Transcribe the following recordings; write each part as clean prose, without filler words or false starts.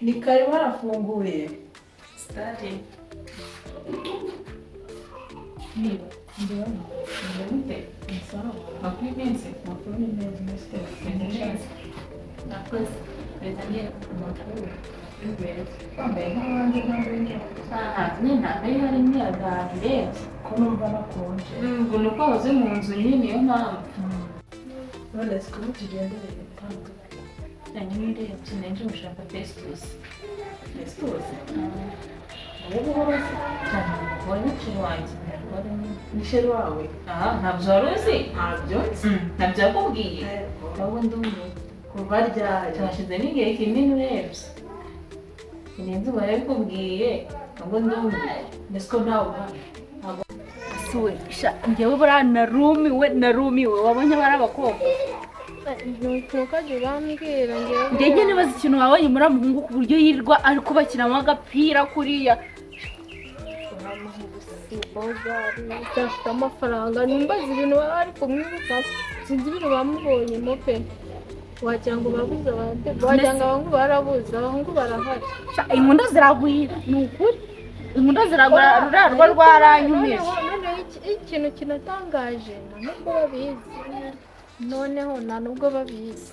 Ni karibu, harafunguye. Sitari. Niba Ndibona. Bite? Ni sawa. Makuru y'iminsi? Amakuru ni meza, meze Meze neza. Nakoze. Meze neza. Amakuru. Ni meza. Wambaye nk'abandi, ntambaye neza. Aha, nyine ntabwo ari hari imyaka irenze. Ko numva nakonje. Ubwo ni uko wahoze mu nzu nyine, niyo mpamvu. None se kuba tugendereye bitandukanye? Hanyuma urebye nari gushaka Festus. Festus? Ubu buhoro se? Cyane umugore w'iciro wanjye. Umugore nyine. Ni chéri wawe? Aha, ntabyo wari uzi? Ntabyo nzi. Ntabyo yakubwiye? Yego. Ahubwo ndumiwe. Kuva ryari? Tuhashize n'igihe kinini urebye. Sinzi ubu yarabikubwiye, ahubwo ndumiwe. Mbese ko ntawe uhari? Suwe sha, njyewe buriya narumiwe, narumiwe. Wabonye bari abakobwa? Ntukajya urambwira ngewe. Njye njye nibaza ikintu wabonye muri muhungu ku buryo yirirwa ari kubakiramo agapira kuriya. Afite amafaranga, numbaza ibintu baba bari kumwiruka, sinzi ibintu bamubonyemo pe. Wagira ngo babuze abandi, wagira ngo abahungu barabuze, abahungu barahari. Sha, inkundo ziragwira, ni ukuri inkundo ziragwira. Ruriya rwo rwaranyumije. Noneho ikintu kinatangaje, nta nubwo babizi, noneho nta nubwo babizi.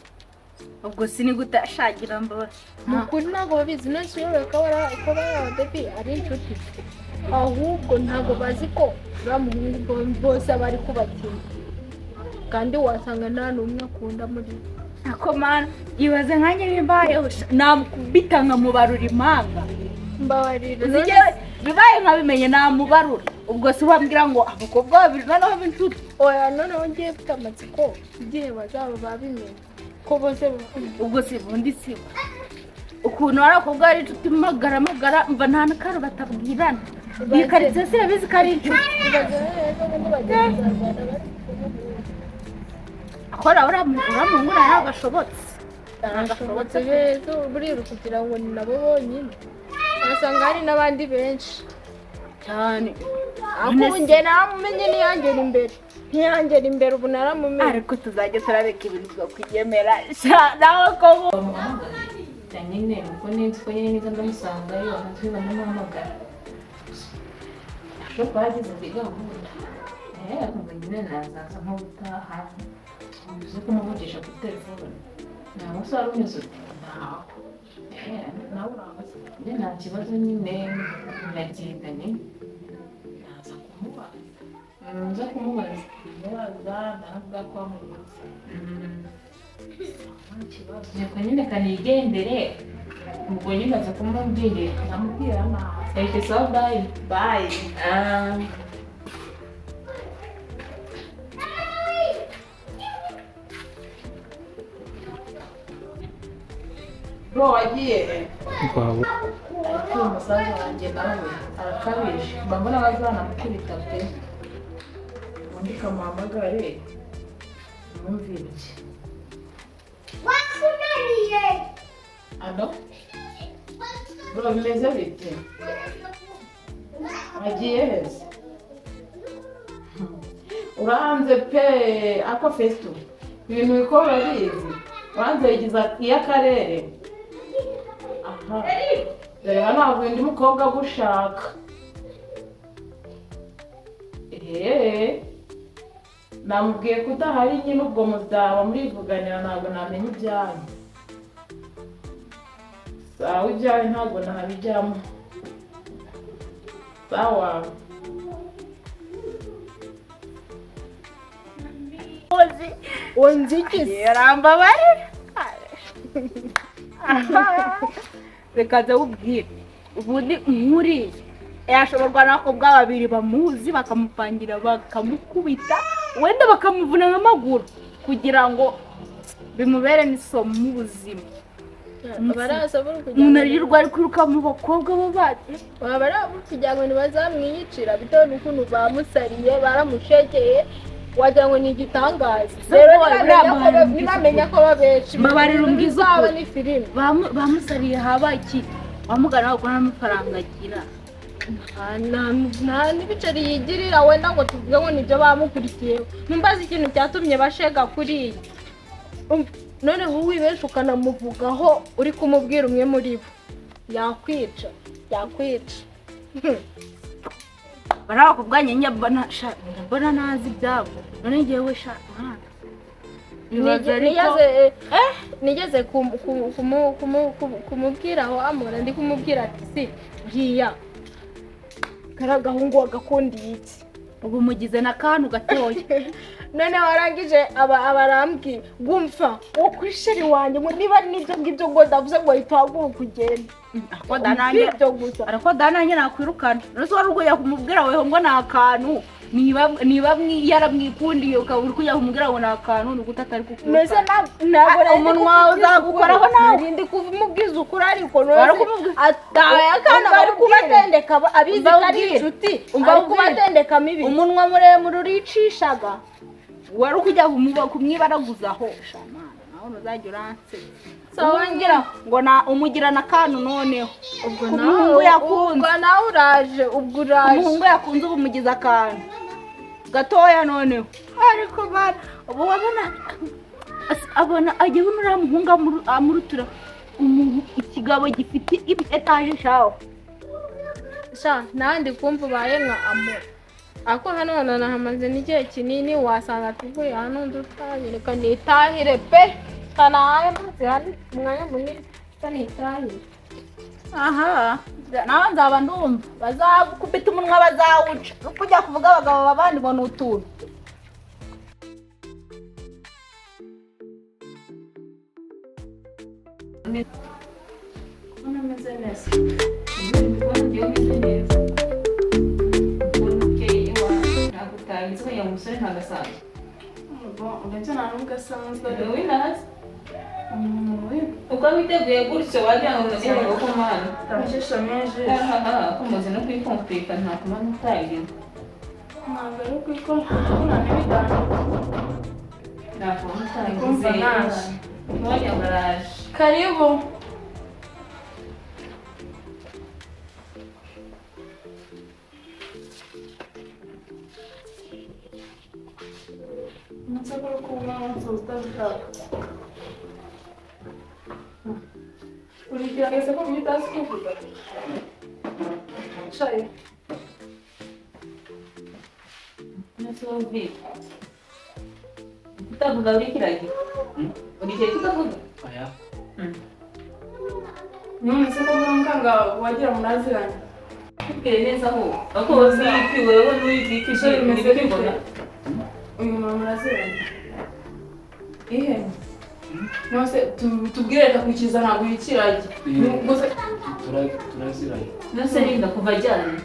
Ubwo sinigute ashagira mbabazi. Ni ukuri ntabwo babizi. None se uyobewe ko bari ababebi, ari inshuti? Ahubwo ntabwo bazi ko uriya muhungu bose aba ari kubakina, kandi wasanga nta n'umwe akunda muri bo. Ako mana, ibaze nkanjye bimbayeho sha, namukubita nkamubarura impanga. Mbabarira. Uzi njyewe bibaye nkabimenye namubarura. Ubwo si wambwira ngo abakobwa babiri noneho b'inshuti? Oya, noneho ngiye mfite amatsiko igihe bazaba babimenye ko bose Ubwo si bundi si ukuntu ari abakobwa bari inshuti magara magara, mva nta n'akantu batabwirana. Iyi karitsiye sirabizi ko ari inshuti. Ibaze rero ubundi bagiye kuzarwana bari kumwe. Akora uriya muhungu ntabwo ashobotse. Arashobotse heza buriya, kugira ngo ni nabo bonyine, wasanga hari n'abandi benshi. Cyane. Ariko ubu njye naramumenye, ntiyangera imbere, ntiyangera imbere, ubu naramumenye. Ariko tuzajya turareka ibintu byo sha nawe ko Bamuhamagaye cyane nyine, kuko nzi ko nyine niza ndamusangayo akatwiga, ndamuhamagara. Ashobora kuba yagize indi gahunda, ariko nyine nazaza nko gutaha uzi kumuvugisha kuri telefone. Nta munsi wari umeze ute? Ntawe. Nawe urabaza. Njye nta kibazo nyine, ndagendanye. Naza kumubaza. Nza kumubaza. Kumubaza, ndavuga ko wamubuze. Nta kibazo. Reka nyine kanigendere, ubwo nyine aza kumubwira. Ndamubwira nabi. Reka, sawa, bye. Bye. Ah. Bro, wagiye he? Ariko uyu musaza wanjye nawe arakabije, mba mbona bazanamukubita pe. Ubundi kamuhamagare mwumvire iki. Allo bro, bimeze bite? Wagiye heza, uranze pe. Ako Festo, ibintu bikora urabizi, uranze wigiza iy'akarere. Aha dore hano havuye undi mukobwa agushaka. Eee, namubwiye ko udahari nyine, ubwo muzaba murivuganira, ntabwo namenya ibyanyu. Sawa, ibyawe ntabwo nabijyamo. Sawa. Unzigize. Yarambabarira. Reka nze wubwire, ubundi nkuriya yashoborwa n'abakobwa babiri bamuzi bakamupangira, bakamukubita, wenda bakamuvuna nk'amaguru kugira ngo bimubere n'isomo mu buzima. Baraza buri kugira Umuntu ngo aririrwa ari kwiruka mu bakobwa b'abandi. Baba bari kugira ngo ntibazamwiyicira bitewe n'ukuntu bamusariye, baramushegeye, wagira ngo ni igitangaza. Rero nibamenya ko babenshi Mbabarira umbwize bizaba ukuri. ni filime. Bamusariye haba iki? Wamugana kuko nta mafaranga agira. Nta n'ibiceri yigirira, wenda ngo tuvuge ngo nibyo bamukurikiyeho. Numbaza ikintu cyatumye bashega kuriya. Noneho wibesha ukanamuvugaho uri kumubwira umwe muri bo. Yakwica, yakwica. Bariya bakobwa njye mbona sha, mbona ntazi ibyabo. None njyewe sha, mwana. Ibaze ariko Nigeze kumubwira aho Amora, ndi kumubwira ati si buriya kariya gahungu wagakundiye iki? Ubu mugize n'akantu gatoya. None warangije aba arambwira gumfa wo kuri chéri wanjye, ngo niba ari n'ibyo ngibyo, ngo ndavuze ngo ahita uhaguruka ugende. Ariko da nanjye Ibyo gusa. Ariko da nanjye nakwirukana. None se wari ugiye kumubwira weho ngo ni akantu, niba yaramwikundiye ukaba uri kujya kumubwira ngo ni akantu, ni gute atari Mbese kukwirukana? Ntabwo nari ndi Umunwa wawe kumubwiza uzagukoraho ukuri. nawe. Nari ndi kumubwiza ukuri, ariko Wari kumubwira- ataye akana Umva bari kubatendeka, abizi ko ari Umva inshuti, Umva ari ubwire. kubatendekamo ibintu. Umunwa muremure uricishaga, wari ukujya kumwibaraguzaho. Shamana, nawe ntuzajya uransetsa. Umugira ngo na umugira na kantu noneho. Ubwo Ku muhungu yakunze. Ubwo nawe uraje, ubwo uraje. Umuhungu yakunze ubu umugize akantu gatoya noneho. Ariko bana ubu wabona abona ajya abona uriya muhungu amurutura ikigabo gifite etaje shaho. Sha, nandi kumva ubaye nka Amora, ariko hano nahamaze n'igihe kinini, wasanga tuvuye hano dutangirika. Nitahire pe, kanaye maze hano umwanya munini, nitahire. Aha nawe nzaba ndumva bazakubita umunwa, bazawuca kujya kuvuga abagabo babandi ngo ni utuntu. Kubona ameze neza. Kubona ngewe umeze neza, ukuntu ukeye iwawe, ntabwo utabizi ko uyu musore ntabwo asanzwe. Bon, ndetse nta nubwo asanzwe. Ni uw'inazi. Umuntu Uko witeguye gutyo wagira ngo umeze ngo ko mana. Utamujishamo ijisho. Ahaha, ko muzi no kwikomplika, nta kumana utagira. Ntabwo ari ukwikora, kubona n'ibiganiro. Nta kumana utagize. Kumva naje. Wagira ngo araje. Karibu. Umunsi kubona umunsi utabishaka. Urigerageza ko ibyo utazi kuvuga. Shayi. Nasubi. Kutavuga uri kiragi. Uri kutavuga? Oya. None se ko mukanga wagira muraziranye? Tubwire neza aho. Ako VP wewe n'uyu VP Isho rimeze uri bite? kwibona. Uyu muntu muraziranye? Ihe? None se tubwire, reka kwikiza, ntabwo yikiragi. Gusa Turaziranye. Nose rinda kuva ajyanye.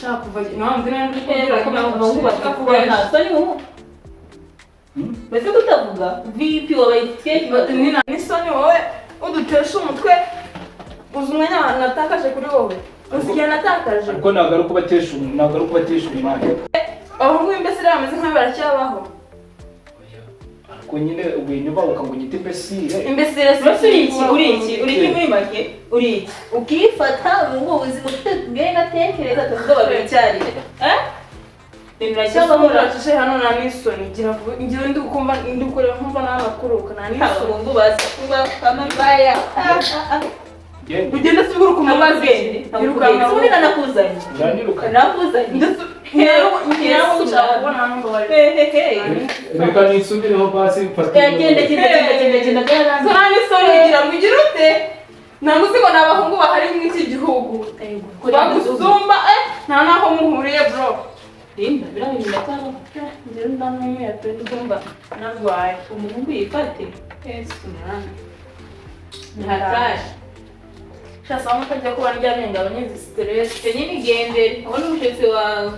Shaka kuva nawe mbwira ndi Eh, kubwira ko abahungu batavuga nta soni ubu. Mbese kutavuga VP wabaye ikihe kibazo? Nina n'isoni, wowe udutesha umutwe. Uzi umwanya natakaje kuri wowe? Uzi igihe natakaje? Ariko ntabwo ari ukubatesha umwanya. Abahungu b'imbesire bameze nk'aho baracyabaho. Oya. Ariko nyine winyuba ngo unyite imbesire. Imbesire si Mbese uri iki? Uri iki? Uri iki muri make? Uri iki? Ukifata ubu ngubu ubuzima ufite ubwenge atekereza tuvuga babiri icyarimwe. Eh? Ibintu biracyabaho. Uracece hano, nta n'isoni. Gira vuba, ngira ndi kumva, ndi kureba nkumva nawe bakuruka, nta n'isoni. Abahungu bazi kuba amabaya. Genda. Ugenda se uguruka umubaze. Yirukanka. Ubundi nanakuzanye. Uranyirukanye. Nakuzanye. Ndetse nawe ushaka kubona hano ngo bari Hehehe. Reka nisubireho basi mfate. Genda, genda, genda, genda, genda, genda. So nta n'isoni, gira ngo ugire ute? Ntabwo uzi ngo ni abahungu bahari muri iki gihugu bagusumba? Eh, nta n'aho muhuriye, bro. Linda, biriya bintu biracyabaho. Njyewe ndamwemeye pe. Ndumva Narwaye. Umuhungu yifate. Yesu mwana. Ntihatari. Shasa aho utajya kuba ndyamye ngo abanye izi stress. Nyine igendere. Ubona umushyitsi wawe.